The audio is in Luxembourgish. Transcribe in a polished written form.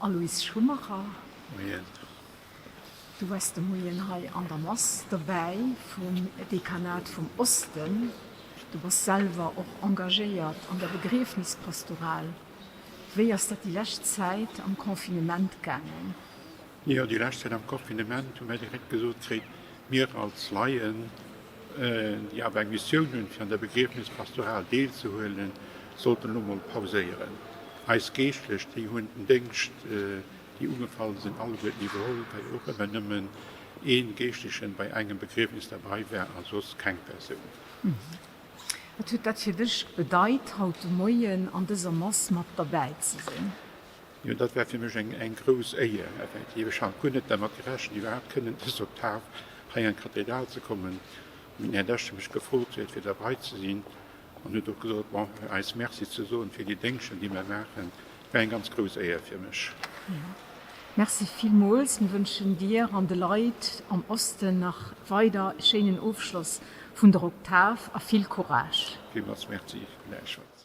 Aloyse Schumacher. Moien. Du waars de Moien hei an der Mass dobäi vum Dekanat vum Osten. Du bass selwer och engagéiert an der Begriefnispastoral. Wéi ass dat déi lescht Zäit am Confinement gaangen? Jo, déi lescht Zäit am Confinement hu mär direkt gesot kritt, mir als Laien, déi awer eng Missioun hunn, fir an der Begriefnispastoral deelzehuelen, sollten elo mol pauséieren. Eis Geeschtlech, déi hunn den Déngscht, déi ugefall sinn, alleguerten iwwerholl, well och ëmmer nëmmen ee Geeschtlechen bei engem Begriefnis derbei war a soss keng Persoun. Wat huet dat fir dech bedeit, haut de Moien an dëser Mass mat derbäi ze sinn? Jo, dat war fir mech eng grouss Éier, effektiv. Ech hat guer net dermat gerechent, iwwerhaapt kënnen dës Oktav hei an d'Kathedral ze kommen. Mee den Här Deche mech gefrot huet, fir derbei ze sinn, an huet och gesot, bon, eis Merci ze soen fir déi Déngschten, déi mer maachen, war eng ganz grouss Éier fir mech. Jo, Merci villmools. Mir wënschen dir an de Leit am Osten nach weider e schéinen Ofschloss vun der Oktav a vill Courage. Villmools Merci, gläichfalls.